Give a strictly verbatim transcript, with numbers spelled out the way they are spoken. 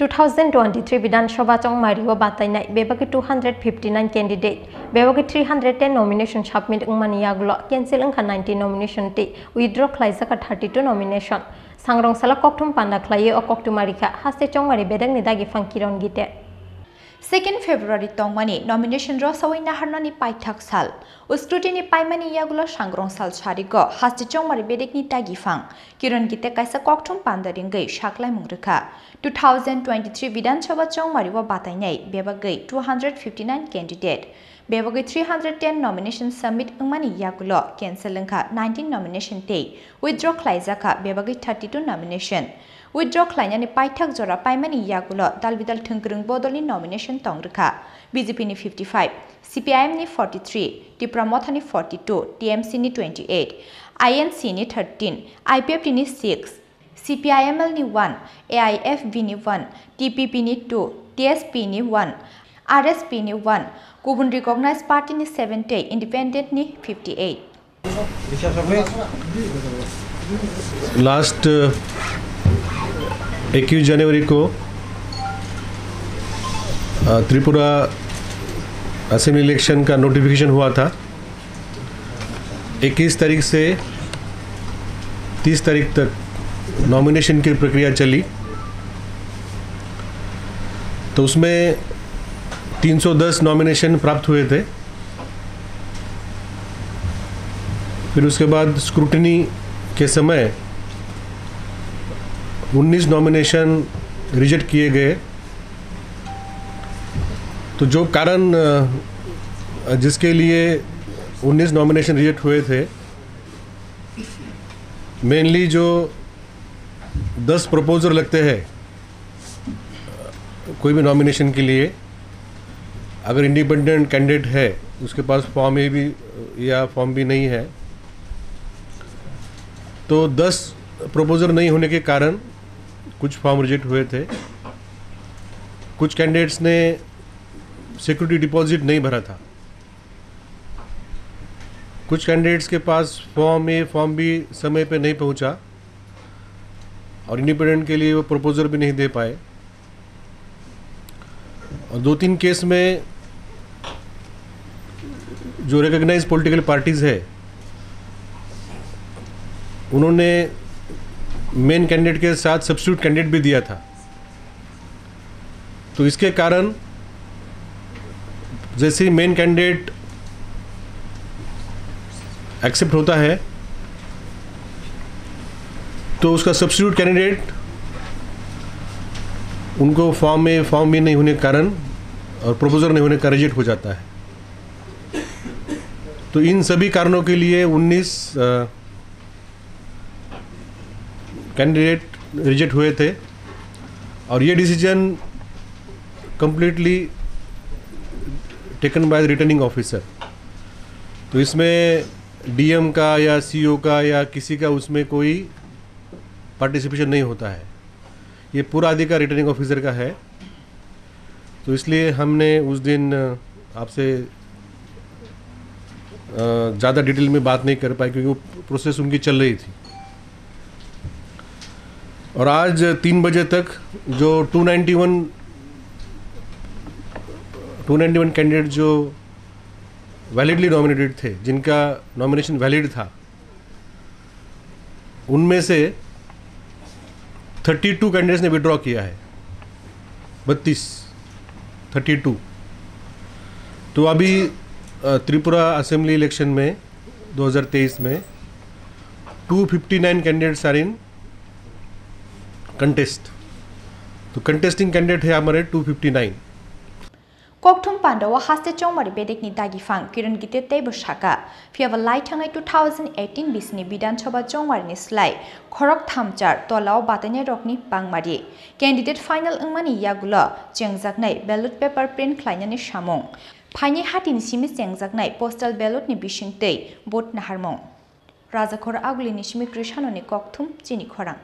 Two thousand twenty-three Bidhan Sabha chongmari o batainai bebagwi two hundred fifty-nine candidate, bebagwi three hundred ten nomination submit wngmani yagulo cancel wngkha ninety nomination tei withdraw khlaijakha thirty-two nomination. Sangrong salo kokthum panda khlaiwi o koktwma rikha haste chongmari bedekni dagiphang Kiron Gite. Second February tongmani nomination rosawi naharnani paithak sal. O scrutiny paimani yagulo sangrong sal sarigo haste chongmari bedekni dagiphang Kiron Gite kaisa kokthum panda ringwi saklaimung rwkha. Two thousand twenty-three Bidhan Sabha chongmari o batainai bebagwi two hundred fifty-nine candidate, bebagwi three hundred ten nomination submit wngmani yagulo cancel wngkha nineteen nomination tei withdraw khlaijakha bebagwi thirty-two nomination. Withdraw khlainani paithak jora paimani yagulo dal bidal thwngkwrwng bodolni nomination tong rwkha, B J P ni fifty-five, C P I M ni forty-three, Tipra Motha ni forty-two, T M C ni twenty-eight, I N C ni thirteen, I P F T ni six, C P I M L ni one, A I F B ni one, T P P ni two, T S P ni one, R S P ni one, kubun recognized party ni seven tei independent ni fifty-eight. Last इक्कीस जनवरी को अ, Tripura assembly election का नोटिफिकेशन हुआ था। इक्कीस तारीख से तीस तारीख तक नॉमिनेशन की प्रक्रिया चली। तो उसमें तीन सौ दस नॉमिनेशन प्राप्त हुए थे। फिर उसके बाद स्क्रूटिनी के समय उन्नीस नॉमिनेशन रिजेक्ट किए गए। तो जो कारण, अ, जिसके लिए उन्नीस नॉमिनेशन रिजेक्ट हुए थे, मेनली जो दस प्रपोजर लगते हैं कोई भी नॉमिनेशन के लिए, अगर इंडिपेंडेंट कैंडिडेट है, उसके पास फॉर्म ए भी या फॉर्म बी नहीं है, तो दस प्रपोजर नहीं होने के कारण कुछ फॉर्म रिजेक्ट हुए थे। कुछ कैंडिडेट्स ने सिक्योरिटी डिपॉजिट नहीं भरा था। कुछ कैंडिडेट्स के पास फॉर्म ए, फॉर्म बी समय पे नहीं पहुंचा और इंडिपेंडेंट के लिए वो प्रपोजल भी नहीं दे पाए। और दो तीन केस में जो रिकॉग्नाइज्ड पॉलिटिकल पार्टीज है, उन्होंने मेन कैंडिडेट के साथ सब्स्टिट्यूट कैंडिडेट भी दिया था। तो इसके कारण जैसे ही मेन कैंडिडेट एक्सेप्ट होता है, तो उसका सब्स्टिट्यूट कैंडिडेट उनको फॉर्म में, फॉर्म में नहीं होने के कारण और प्रपोजल नहीं होने का रिजेक्ट हो जाता है। तो इन सभी कारणों के लिए उन्नीस, अ, कैंडिडेट रिजेक्ट हुए थे और ये decision completely taken by the returning officer. तो इसमें डीएम का या सीईओ का या किसी का उसमें कोई पार्टिसिपेशन नहीं होता है, ये पूरा अधिकार रिटर्निंग ऑफिसर का है। तो इसलिए हमने उस दिन, अ, आपसे, अ, ज़्यादा डिटेल में बात नहीं कर पाए क्योंकि वो प्रोसेस उनकी चल रही थी। और आज तीन बजे तक जो two ninety one, two ninety one candidate जो वैलिडली नॉमिनेटेड थे, जिनका नॉमिनेशन वैलिड था, उनमें से थर्टी टू कैंडिडेट्स ने विड्रॉ किया है, बत्तीस, थर्टी टू। तो अभी, अ, त्रिपुरा असेंबली इलेक्शन में दो हज़ार तेईस में two fifty nine candidates are in contest. तो कंटेस्टिंग कैंडिडेट है हमारे two fifty nine. Kokthum pandao haste chongmari bedekni dagiphang Kiron Gite teibo saka, phiyaba lai thangwi two thousand eighteen bisini Bidhan Sabha chongmarini slai khorok thamchar tolao batainairokni bangmari. Candidate final wngmani yagulo chengjaknai ballot paper print khlainani samung, phaini hatini simi chengjaknai postal ballotni bisingtwi vote naharmung. Rajakhor Agulini simi Krishanoni Kokthum chini khorang.